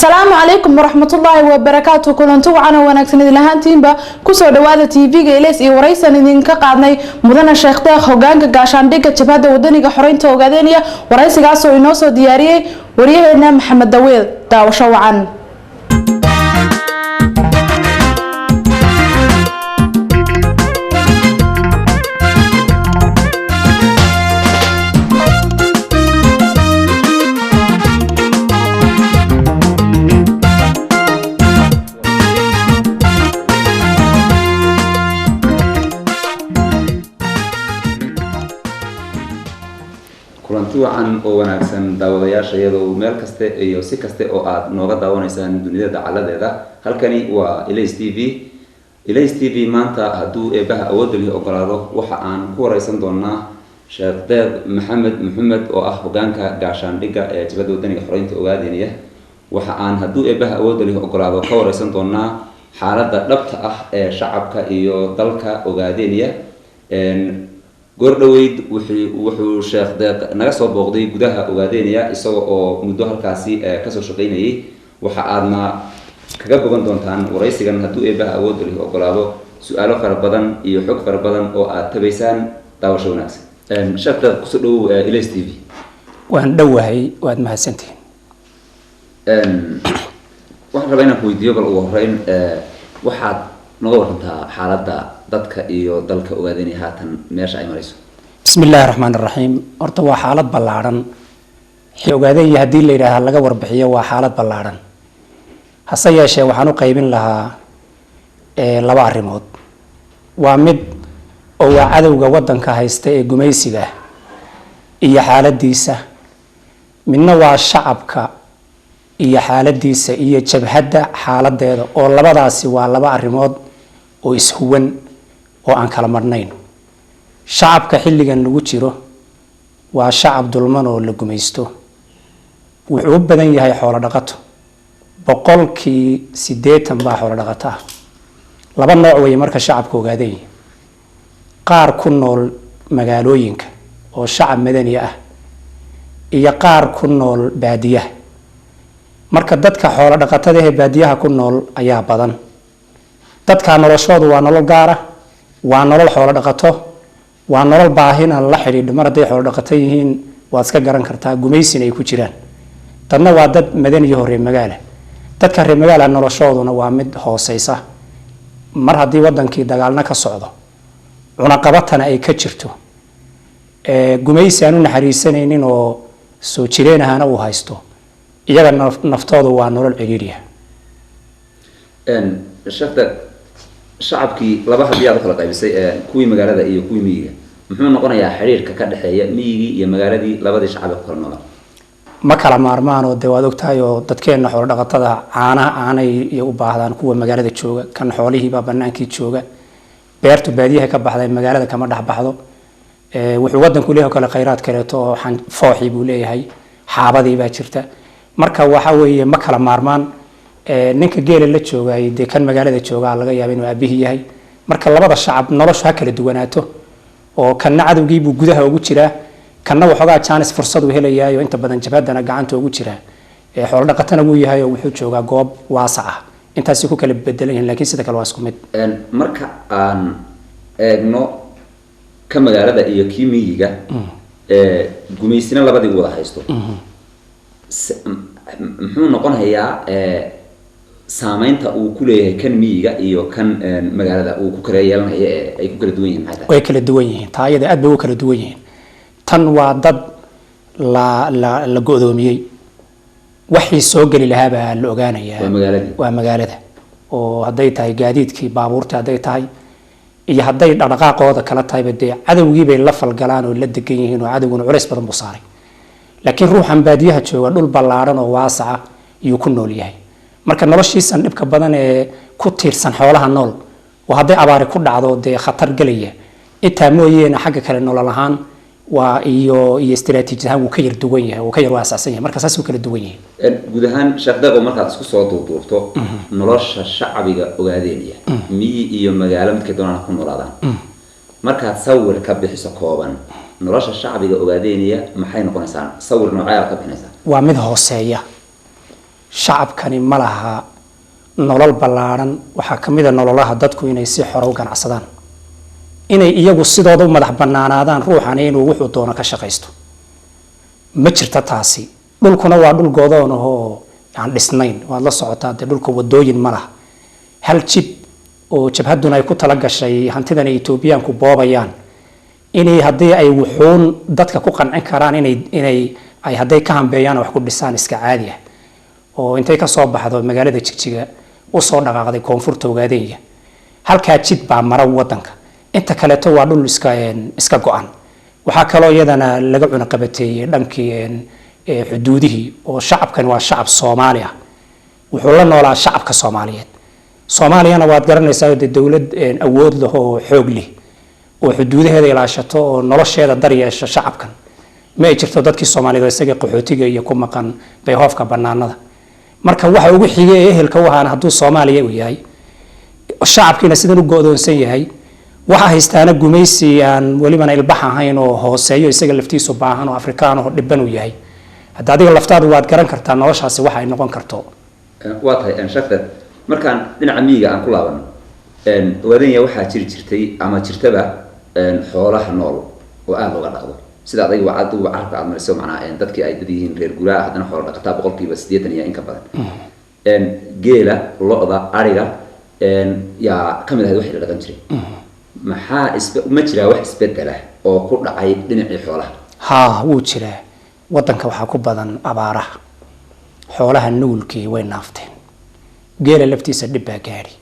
Asalaamu calaykum waraxmatullaahi wabarakaatu. Kulanti wacan oo wanaagsan idin ahaantiinba. Kusoo dhawaada TV-ga Ilays iyo waraysan idinka qaadnay mudane Sheekh Deeq, hogaanka gaashaandhigga Jabhadda Wadaniga Xoreynta Ogaadeynaya. Waraysigaasoo inoo soo diyaariyey waryaheena Maxamed Dawiil. Daawasho wacan. Kulanti wacan oo wanaagsan daawadayaasha, iyadoo meel kaste iyo si kaste oo aad nooga daawanaysaan dunida dacaladeeda. Halkani waa Ilays TV. Ilays TV maanta, hadduu eebaha awoodda lihi ogolaado, waxa aan ku wareysan doonaa Sheekh Deeq Maxamed Maxamed oo ah hogaanka gaashaandhigga ee Jabhadda Wadaniga Xoreynta Ogaadeynaya. Waxa aan, hadduu eebaha awoodda lihi ogolaado, ka wareysan doonaa xaaladda dhabta ah ee shacabka iyo dalka Ogaadeynaya. Goor dhaweyd wuxuu Sheekh Deeq naga soo booqday gudaha Ogaadeynaya, isaga oo muddo halkaasi kasoo shaqaynayay. Waxa aadna kaga bogan doontaan waraysigan, hadduu eebaha awoodda lihi ogolaado, su-aalo fara badan iyo xog fara badan oo aad tabaysaan. Daawasho wanaagsan. Sheekh Deeq, kusoo dhowow Ilays TV. Waan dhowahay, waad mahadsantihiin. Waxaan rabaa inaan ku weydiiyo bal ugu horeyn, waxaad noga warantaa xaaladda dadka iyo dalka Ogaadeynaya haatan meesha ay marayso. Bismi illaahi raxmaan iraxiim. Horta waa xaalad ballaadhan Ogaadeenya haddii la yidhaaha laga warbixiyo, waa xaalad ballaadhan. Hase yeeshee waxaan u qaybin lahaa laba arrimood. Waa mid oo waa cadowga waddanka haysta ee gumaysiga ah iyo xaaladiisa, midna waa shacabka iyo xaaladiisa iyo jabhadda xaaladeeda, oo labadaasi waa laba arrimood oo ishuwan oo aan kala marhnayn. Shacabka xilligan lagu jiro waa shacab dulman oo la gumaysto. Wuxuu u badan yahay xoolo dhaqato, 80% baa xoolo dhaqato ah. Laba nooc weeye marka shacabka Ogaaday: qaar ku nool magaalooyinka oo shacab madani ah iyo qaar ku nool baadiyaha. Marka dadka xoolo dhaqatada ee baadiyaha ku nool ayaa badan. Dadka noloshoodu waa nolol gaara, waa nolol xoolo dhaqato, waa nolol baahina la xidhiidho. Mar hadday xoolo dhaqato yihiin, waad iska garan kartaa gumaysina ay ku jiraan. Dadna waa dad madaniyo reer magaala. Dadka reer magaala noloshooduna waa mid hooseysa. Mar haddii wadankii dagaalna ka socdo, cunaqabatana ay ka jirto, gumaysi aan u naxariisanaynin oo soo jireen ahana uu haysto, iyaga naftoodu waa nolol cidhiidhiya. Sheekh, shacabkii laba haddii aad u kala qaybisay, kuwii magaalada iyo kuwii miyiga, muxuu noqonayaa xiriirka ka dhexeeya miyigii iyo magaaladii, labadii shacab ee ku kala noolaa? Ma kala maarmaan oo dee waad ogtahay oo dadkeenna xoolo dhaqatada caanaha caanay iyo u baahdaan kuwa magaalada jooga. Kan xoolihiibaa banaankii jooga, beertu baadiyaha ka baxday, magaalada kama dhex baxdo. Wuxuu wadanku leeyahay kale khayraad kaleeto oo fooxii buu leeyahay, xaabadii baa jirta. Marka waxa weeye ma kala maarmaan. Ninka geela la joogay dee kan magaalada joogaa laga yaaba inuu aabihii yahay. Marka labada shacab noloshu ha kala duwanaato, oo kanna cadowgiibuu gudaha ugu jiraa, kanna waxoogaa jaanis fursad uu helayaayo, inta badan jabhadana gacanta ugu jiraa, xoolo dhaqatana wuu yahay oo wuxuu joogaa goob waasac ah. Intaasay ku kala bedelan yihiin, laakiin sida kale waa isku mid. Marka aan eegno ka magaalada iyo kii miyiga, gumaysina labadii wada haysto, muxuu noqonayaa saameynta uu ku leeyahay kan miyiga iyo kan magaalada uu ku kala yeelanaya ee ay ku kala duwan yihiin? Maxay tahay? Way kala duwan yihiin, taa iyada aad bay ugu kala duwan yihiin. Tan waa dad la go'doomiyey, waxii soo geli lahaa baa la ogaanayaa. Waa magaaladii. Waa magaalada, oo hadday tahay gaadiidkii baabuurta, hadday tahay iyo hadday dhaqdhaqaaqooda kala tahayba, dee cadowgii bay la falgalaan oo la degan yihiin, oo cadowguna culays badan buu saaray. Laakiin ruuxan baadiyaha jooga dhul ballaadhan oo waasaca ayuu ku nool yahay. Marka noloshiisan dhibka badan ee ku tiirsan xoolaha nool, oo hadday abaari ku dhacdo dee khatar gelaya, intaa mooyeene xagga kale nolol ahaan waa iyo istiraatiiji ahaan wuu ka yar duwan yahay, wuu ka yar waasacsan yahay. Marka saas u kala duwan yihiin. Guud ahaan, Sheekh Deeqo, markaad isku soo duuduubto nolosha shacbiga Ogaadeynaya, miyi iyo magaalo midkay doonaan ha ku noolaadaan, markaad sawir ka bixiso kooban nolosha shacbiga Ogaadeynaya, maxay noqonaysaa? Sawir noocee aad ka bixinaysaa? Waa mid hooseeya. Shacabkani ma laha nolol ballaadhan. Waxaa ka mid a nololaha dadku inay si xore u ganacsadaan, inay iyagu sidooda u madax banaanaadaan, ruuxani inuu wuxuu doono ka shaqaysto. Ma jirta taasi. Dhulkuna waa dhul godoon ahoo aan dhisnayn, waad la socotaa dee, dhulka wadooyin ma laha. Hal jid oo jabhadduna ay ku tala gashay hantidan ay Etoobiyaanku boobayaan inay haddii ay wuxuun dadka ku qancin karaan inay ay hadday ka hambeeyaan wax ku dhisaan iska caadi ah, oo intay kasoo baxdo magaalada Jigjiga usoo dhaqaaqday koonfurta Ogaadeenya, halkaa jid baa mara wadanka. Inta kaleeto waa dhul iska go-an. Waxaa kaloo iyadana laga cunaqabateeyey dhankii xuduudihii, oo shacabkani waa shacab Soomaali ah, wuxuu la noolaa shacabka Soomaaliyeed. Soomaaliyana waad garanaysaa dee, dowlad awood leh oo xoog leh oo xuduudaheeda ilaashato oo nolosheeda daryeesha shacabkan ma ay jirto. Dadkii Soomaaliyeed isaga qaxootiga iyo ku maqan bayhoofka banaanada. Marka waxa ugu xigay ee ehelka u ahaana hadduu Soomaaliya uu yahay, shacabkiina sidan u go-doonsan yahay, waxa haystaana gumaysi aan welibana ilbax ahayn oo hooseeyo, isaga laftiisu baahan oo Afrikaan oo dhiban uu yahay, hadda adiga laftaadu waad garan kartaa noloshaasi waxa ay noqon karto. Waa tahay, Shakter. Markaan dhinaca miyiga aan ku laabano, Ogaadenya waxaa jiri jirtay ama jirtaba xoolaha nool oo aada looga dhaqdo, sida adayga waa adigu carabka aad mariso, macnaa dadkii ay dad yihiin reer guraa, haddana xoola dhaqataa 80% iyo in ka badan. Geela, lo-da, ariga yaa kamid ahayd waxii la dhaqan jiray. Maxaa isbe ma jiraa wax isbedela oo ku dhacay dhinacii xoolaha? Haa, wuu jiraa. Wadanka waxaa ku badan abaaraha, xoolaha nugulkii way naafteen, geela laftiisa dhib baa gaadhi.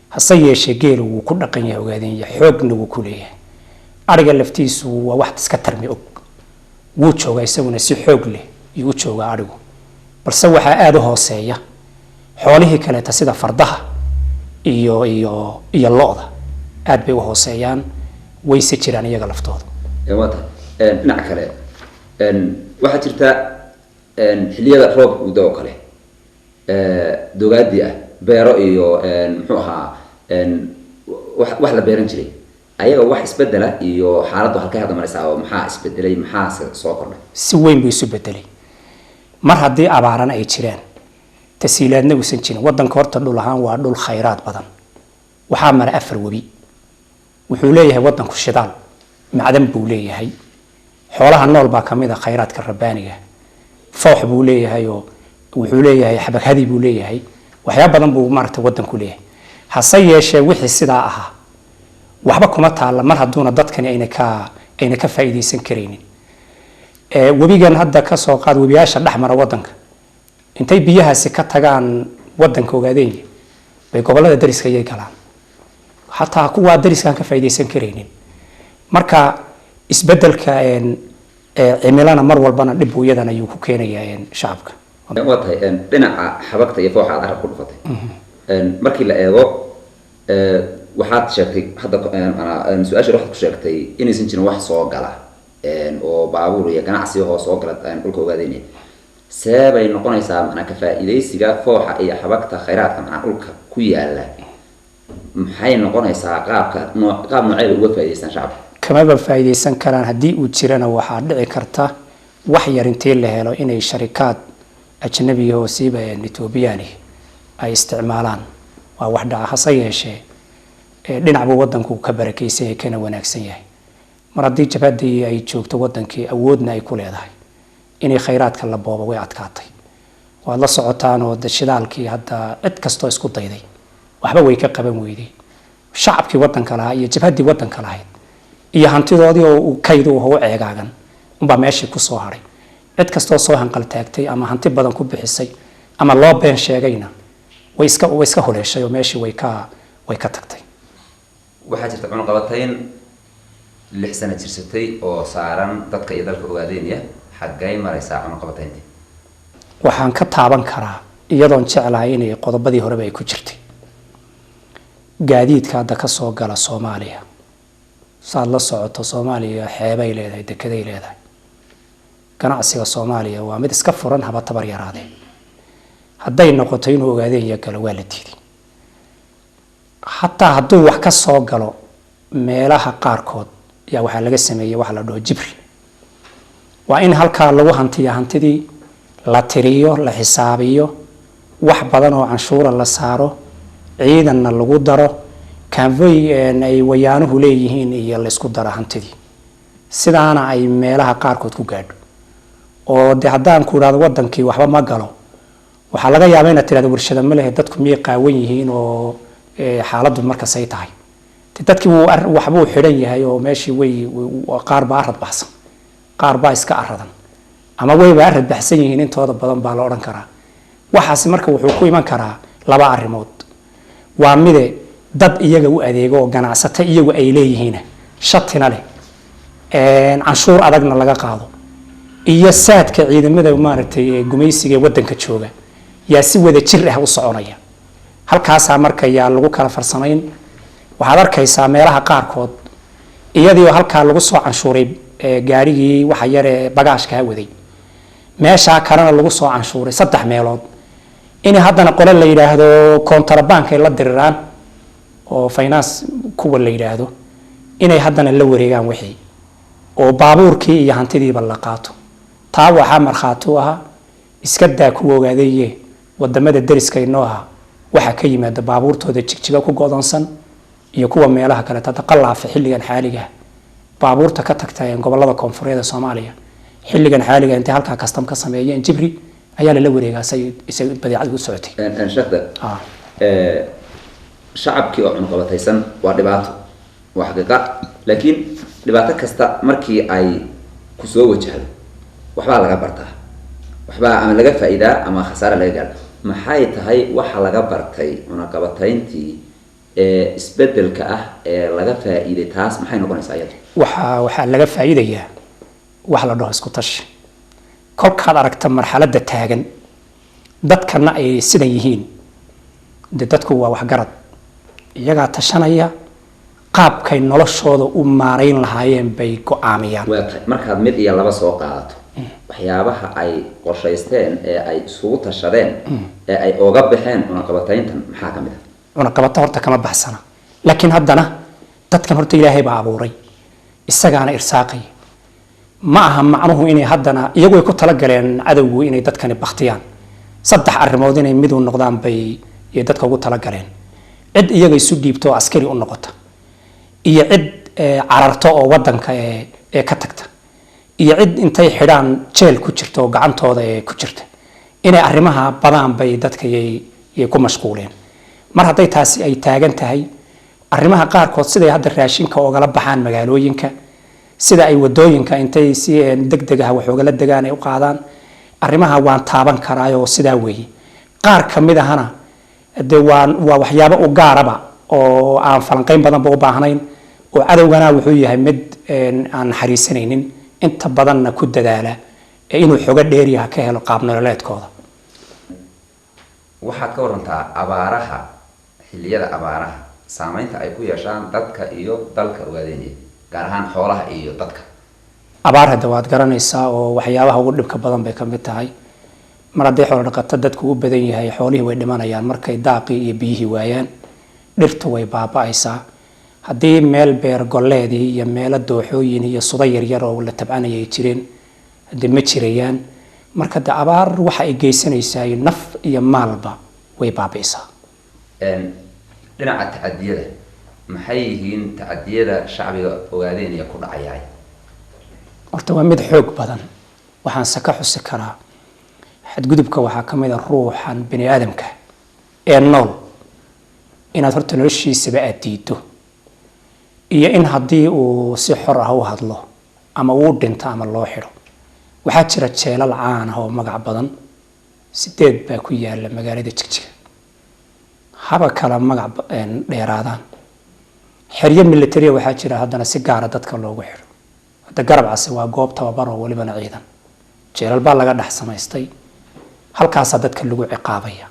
Hase yeeshee geelu wuu ku dhaqan yahay Ogaadenya, xoogna wuu ku leeyahay. Ariga laftiisu waa wax iska tarmi og, wuu joogaa isaguna, si xoog leh yuu u joogaa arigu, balse waxaa aada u hooseeya xoolihii kaleeta sida fardaha iyo lo-da, aada bay u hooseeyaan, wayse jiraan iyaga laftooda. Waa tahay. Dhinaca kale waxaa jirta xilliyada roobka uu da'o kale dogaadii ah beero iyo muxuu ahaa wax la beeran jiray, ayaga wax isbedela iyo xaaladdu halkay hadda maraysaa oo maxaa isbedelay, maxaa soo kordhay? Si weyn buu isu bedelay. Mar haddii abaarana ay jiraan, tasiilaadna uusan jirin, wadanka horta dhul ahaan waa dhul khayraad badan. Waxaa mara afar webi, wuxuu leeyahay wadanku shidaal, macdan buu leeyahay, xoolaha nool baa kamid a khayraadka rabbaaniga, foox buu leeyahay, oo wuxuu leeyahay xabaghadi buu leeyahay, waxyaaba badan buu maaragtay wadanku leeyahay. Hase yeeshee wixii sidaa ahaa waxba kuma taalla mar hadduuna dadkani ayna ka faa'iidaysan karaynin. Webigan hadda kasoo qaad, webiyaasha dhex mara wadanka, intay biyahaasi ka tagaan wadanka Ogaadeenya bay gobollada dariska ayay galaan, xataa kuwaa dariskaan ka faa'iidaysan karaynin. Marka isbedelka cimilana mar walbana dhib buu iyadan ayuu ku keenayaa shacabka. Waa tahay. Dhinaca xabagta iyo fooxa aad carab ku dhufatay, markii la eego, waxaad sheegtay hadda su-aasha waxaad ku sheegtay inaysan jirin wax soo gala oo baabuur iyo ganacsi oo soo gala dhulka Ogaadeynaya. See bay noqonaysaa macnaa ka faa'iidaysiga fooxa iyo xabagta, khayraadka macnaa dhulka ku yaala? Maxay noqonaysaa qaabka noo qaab noocee bay uga faa'iidaystaan shacabka? Kamaba faa'iidaysan karaan. Haddii uu jirana waxaa dhici karta wax yar intii la helo inay sharikaad ajnabiga oo siiba Ethoobiyaani ay isticmaalaan. Waa wax dhaca. Hase yeeshee dhinac buu wadanku ka barakaysan yahay kana wanaagsan yahay. Mar haddii jabhaddii ay joogto wadankii, awoodna ay ku leedahay, inay khayraadka la boobo way adkaatay. Waad la socotaan oo de shidaalkii hadda cid kastoo isku dayday waxba way ka qaban weyday. Shacabkii wadanka lahaa iyo jabhaddii wadanka lahayd iyo hantidoodii oo uu kayd u u ceegaagan unbaa meeshii kusoo haray. Cid kastoo soo hanqal taagtay ama hanti badan ku bixisay ama loo been sheegayna way iska huleeshay oo meeshii way ka tagtay. Waxaa jirta cunaqabatayn 6 sano jirsatay oo saaran dadka iyo dalka Ogaadeynaya. Xaggay maraysaa cunaqabatayntii? Waxaan ka taaban karaa, iyadoon jeclahay inay qodobadii horeba ay ku jirtay, gaadiidka hadda ka soo gala Soomaaliya. Saad la socoto, Soomaaliya xeebay leedahay, dekeday leedahay, ganacsiga Soomaaliya waa mid iska furan, haba tabar yaraadee. Hadday noqoto inuu Ogaadeenya galo, waa la diiday. Xataa hadduu wax ka soo galo meelaha qaarkood yaa waxaa laga sameeyey waxa la dhaho jibri. Waa in halkaa lagu hantiya, hantidii la tiriyo, la xisaabiyo. Wax badan oo canshuura la saaro, ciidanna lagu daro, convoy ay wayaanuhu leeyihiin iyo laysku daro hantidii, sidaana ay meelaha qaarkood ku gaadho. Oo de haddaan ku idhahdo wadankii waxba ma galo, waxaa laga yaabaa inaad tirahdo warshada ma lehe, dadku miyay qaawan yihiin? Oo xaaladdu markasay tahay de dadkii wuu waxbuu xidhan yahay oo meeshii way qaar baa arad baxsan, qaar baa iska aradan, ama wayba arad baxsan yihiin intooda badan baa la odhan karaa. Waxaasi marka wuxuu ku iman karaa laba arrimood. Waa mide, dad iyaga u adeego oo ganacsato iyagu ay leeyihiin, shatina leh, canshuur adagna laga qaado, iyo saadka ciidamada maaragtay ee gumaysiga ee wadanka jooga yaa si wada jir ah u soconaya. Halkaasaa marka yaa lagu kala farsamayn. Waxaad arkaysaa meelaha qaarkood iyadii oo halkaa lagu soo canshuuray gaarigii waxa yar ee bagaashkaa waday, meeshaa kalena lagu soo canshuuray, saddex meelood in haddana qole la yidhaahdo kontrabankay la diriraan oo finance kuwa la yidhaahdo inay haddana la wareegaan wixii oo baabuurkii iyo hantidiiba la qaato. Taa waxaa markhaati u ahaa, iska daa kuwa ogaadaye, wadamada deriska inoo ahaa waxaa ka yimaada baabuurtooda Jigjiga ku go'doonsan iyo kuwa meelaha kale. Hadda Qalaafe xilligan xaaliga ah baabuurta ka tagta ee gobolada koonfureed ee Soomaaliya xilligan xaaliga intay halkaa custom ka sameeyeen jibri ayaa lala wareegaa say isay badeecadu u socotay. Sheekh, shacabkii oo cunuqabataysan waa dhibaato, waa xaqiiqa, laakiin dhibaato kasta markii ay kusoo wajahdo waxbaa laga bartaa, waxbaa ama laga faa'iidaa ama khasaare laga gaaro. Maxay tahay waxa laga bartay cunaqabatayntii ee isbedelka ah ee laga faa'iiday? Taas maxay noqonaysaa iyada? Waxaa laga faa'iidayaa wax la dhaho isku tashi. Kolkaad aragta marxaladda taagan, dadkana ay sidan yihiin, de dadku waa waxgarad, iyagaa tashanaya, qaabkay noloshooda u maarayn lahaayeen bay go-aamiyaan. Waa tahay, markaad mid iyo laba soo qaadato waxyaabaha ay qorshaysteen ee ay isugu tashadeen ee ay oga baxeen cunaqabatayntan, maxaa ka mid ah? Cunaqabato horta kama baxsana, laakiin haddana dadkan horta Ilaahay baa abuuray, isagaana irsaaqaya. Ma aha macnuhu inay haddana iyagu ay ku talagaleen cadowgu inay dadkani baktiyaan. Saddex arrimood inay mid u noqdaan bay iyo dadka ugu talagaleen: cid iyaga isu dhiibto oo askari u noqota, iyo cid cararto oo wadanka ee ka tagta, iyo cid intay xidhaan jeel ku jirta oo gacantooda ee ku jirta. Inay arrimaha badaan bay dadka yay ku mashquuleen. Mar hadday taasi ay taagan tahay, arrimaha qaarkood siday hadda raashinka ogala baxaan magaalooyinka, sida ay wadooyinka intay si degdeg ah wax ogala degaan ay u qaadaan, arrimaha waan taaban karaayoo sidaa weeye. Qaar ka mid ahana dee waa waxyaabo u gaaraba oo aan falanqayn badanba u baahnayn, oo cadowgana wuxuu yahay mid aan naxariisanaynin, inta badanna ku dadaala ee inuu xogo dheeriyaha ka helo qaab nololeedkooda. Waxaad ka warantaa abaaraha, xilliyada abaaraha saameynta ay ku yeeshaan dadka iyo dalka Ogaadeynaya, gaar ahaan xoolaha iyo dadka. Abaar hadda waad garanaysaa oo waxyaabaha ugu dhibka badan bay ka mid tahay. Mar hadday xoolo dhaqato dadku u badan yahay, xoolihii way dhimanayaan markay daaqii iyo biyihii waayaan, dhirtu way baaba'aysaa. Haddii meel beer golleedii iyo meelo dooxooyin iyo suda yaryar oo la tabcanaya ay jireen, hadde ma jirayaan. Marka de abaar waxa ay geysanaysaa naf iyo maalba way baabi'aysaa. Dhinaca tacadiyada, maxay yihiin tacadiyada shacbiga Ogaadeynaya ku dhacayaay? Horta waa mid xoog badan. Waxaanse ka xusi karaa xadgudubka waxaa ka mid a ruuxan bini aadamka ee nool inaad horta noloshiisaba aad diido, iyo in haddii uu si xor ah u hadlo ama uu dhinto ama loo xidho. Waxaa jira jeelal caan ah oo magac badan, 8 baa ku yaala magaalada Jigjiga, haba kala magac dheeraadaan. Xeryo militariya waxaa jira haddana si gaara dadka loogu xidho. Hadda Garab Case waa goob tababar oo welibana ciidan, jeelal baa laga dhex samaystay, halkaasaa dadka lagu ciqaabaya.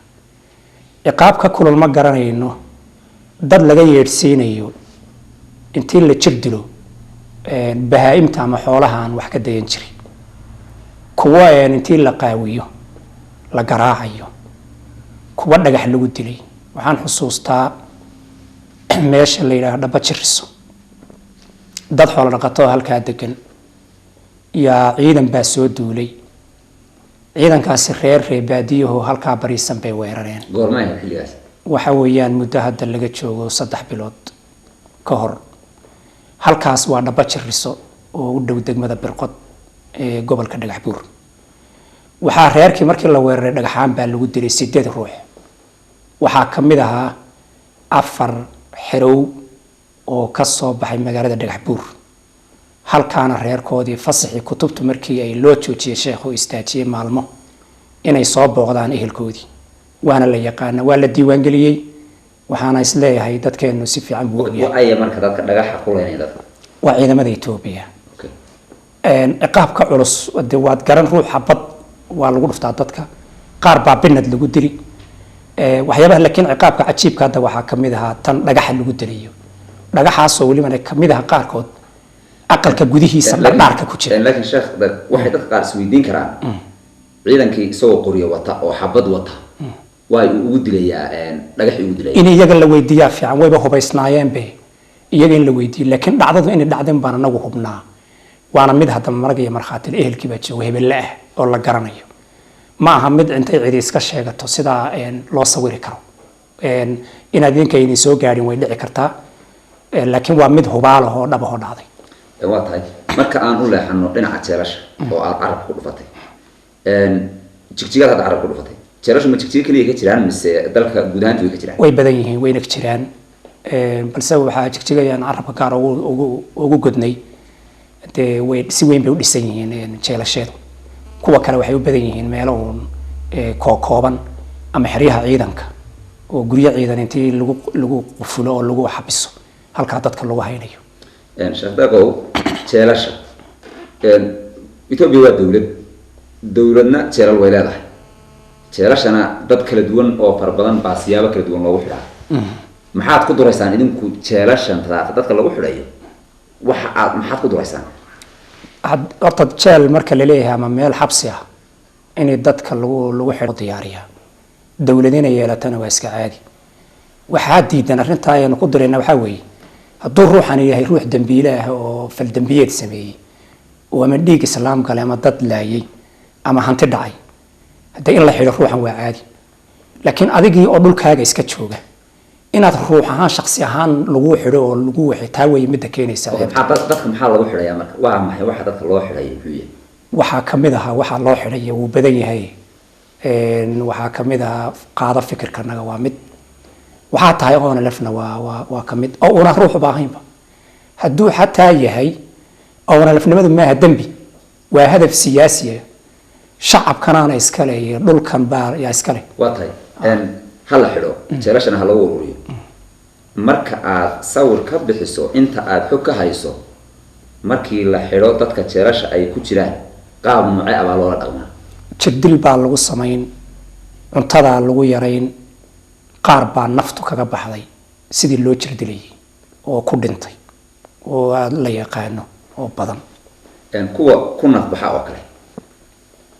Ciqaab ka kulul ma garanayno. Dad laga yeedhsiinayo intii la jir dilo bahaa-imta ama xoolaha aan wax ka dayan jirin, kuwo intii la qaawiyo la garaacayo, kuwo dhagax lagu dilay. Waxaan xusuustaa meesha la yidhaaho Dhaba Jiriso, dad xoolo dhaqato oo halkaa degan yaa ciidan baa soo duulay. Ciidankaasi reer reebaadiyaho halkaa bariisan bay weerareen. Goorma ahayd xilligaas? Waxa weeyaan muddo hadda laga joogo 3 bilood ka hor. Halkaas waa Dhaba Jiriso oo u dhow degmada Birqod ee gobolka Dhagax Buur. Waxaa reerkii markii la weeraray dhagaxaan baa lagu dilay sideed ruux. Waxaa ka mid ahaa afar xerow oo ka soo baxay magaalada Dhagax Buur. Halkaana reerkoodii fasaxii kutubtu markii ay loo joojiyey, sheekhu istaajiyey maalmo inay soo booqdaan ehelkoodii. Waana la yaqaana, waa la diiwaangeliyey, waxaana isleeyahay dadkeenu si fiican buu ogyahay. Wa-aya marka dadka dhagaxa ku leynaya dadka? Waa ciidamada Etoobiya. Okay. Ciqaabka culus de waad garan, ruuxa bad waa lagu dhuftaa, dadka qaar baa binad lagu dili. Waxyaabaha laakiin ciqaabka cajiibka hadda waxaa kamid ahaa tan dhagaxa lagu diliyo, dhagaxaasoo welibana kamid aha qaarkood aqalka gudihiisa dhardhaarka ku jira. Laakiin sheekh, waxay dadka qaar isweydiin karaan, ciidankii isagoo qoryo wata oo xabad wata waay uu ugu dilayaa dhagaxii ugu dilaya? In iyaga la weydiiyaa fiican, wayba hubaysnaayeenbe, iyaga in la weydiiyo. Laakiin dhacdadu inay dhacdeen baan anagu hubnaa, waana mid hadda marag iyo markhaatil, ehelkii baa jooga, hebelle ah oo la garanayo. Ma aha mid intay cidi iska sheegato sidaa loo sawiri karo. Inaad idinka idin soo gaadhin way dhici kartaa, laakiin waa mid hubaal ah oo dhab ah oo dhacday. Waa tahay. Marka aan u leexano dhinaca jeelasha oo aad carabka ku dhufatay, Jigjigaad hadda carabka ku dhufatay, jeelashu ma Jigjiga keliya ka jiraan mise dalka guud ahaanti way ka jiraan? Way badan yihiin, wayna jiraan. Balse waxaa Jigjigayaan carabka gaar ugu godnay, dee way si weyn bay u dhisan yihiin jeelasheedu. Kuwa kale waxay u badan yihiin meelo uun kookooban ama xeryaha ciidanka oo guryo ciidan intii lagu qufulo oo lagu xabiso halkaa dadka lagu haynayo. Sheekh Deeqow, jeelasha Etoobiya waa dowlad, dowladna jeelal way leedahay. Jeelashana dad kala duwan oo fara badan baa siyaabo kala duwan loogu xidhaa. Maxaad ku duraysaan idinku jeelashan tadaata dadka lagu xidhayo? Waxa aad maxaad ku duraysaan? Horta jeel marka laleeyahay ama meel xabsi ah inay dadka lagu xidho diyaariyaa, dowlad inay yeelatana waa iska caadi. Waxaa diidan arrintaa ayanu ku dirayna waxaa weeye, hadduu ruuxani yahay ruux dembiile ah oo faldembiyeed sameeyey oo ama dhiig islaam galay ama dad laayay ama hanti dhacay, haddee in la xidho ruuxan waa caadi. Laakiin adigii oo dhulkaaga iska jooga inaad ruux ahaan, shaksi ahaan lagu xidho oo lagu waxay, taa weeye midda keenaysa ceebta. Maxaa dadka maxaa lagu xidhayaa marka? Waa maxay waxa dadka loo xidhayo, muxuu yahay? Waxaa kamid ahaa waxaa loo xidhay wuu badan yahay. Waxaa kamid ahaa qaado fikirkanaga waa mid, waxaa tahay ONLF-na waa kamid oo una ruux uba ahaynba. Hadduu xataa yahay ONLF-nimadu maaha dembi, waa hadaf siyaasiya, shacabkanaana iskale iyo dhulkan baa yaa iskale. Waa tahay. Ha la xidho, jeelashana ha lagu ururiyo. Marka aad sawir ka bixiso inta aad xog ka hayso, markii la xidho dadka jeelasha ay ku jiraan, qaab noocee ah baa loola dhaqmaa? Jirdil baa lagu samayn, cuntadaa lagu yarayn, qaar baa naftu kaga baxday sidii loo jirdilayay oo ku dhintay oo aad la yaqaano oo badan. Kuwa ku nafbaxa oo kale,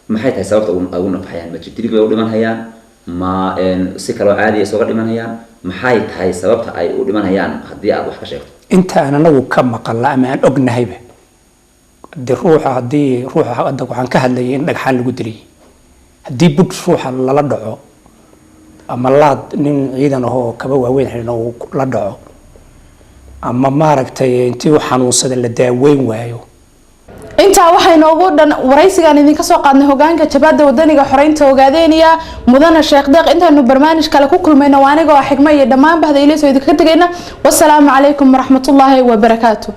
maxay tahay sababta ay ugu nafbaxayaan? Ma jirdil bay u dhimanhayaan, ma si kaloo caadiya isooga dhimanhayaan? Maxay tahay sababta ay u dhimanhayaan haddii aad wax ka sheegto? Inta aan anagu ka maqalla ama aan ognahayba, de ruuxa haddii ruuxa hadda waxaan ka hadlayay in dhagxaan lagu dilay, haddii bud ruuxa lala dhaco ama laad nin ciidan ahoo kaba waaweyn xidhan oo uu la dhaco ama maaragtay intii uu xanuunsada la daaweyn waayo. Intaa waxaa inoogu dhan waraysigaan idinka soo qaadnay hogaanka Jabhadda Wadaniga Xoreynta Ogaadeynaya, mudana Sheekh Deeq. Intaanu barnaamij kale ku kulmayno, waa anigoo xigmo iyo dhammaan bahda Ileys oo idinkaga tegayna. Wasalaamu calaykum waraxmatullaahi wabarakaatu.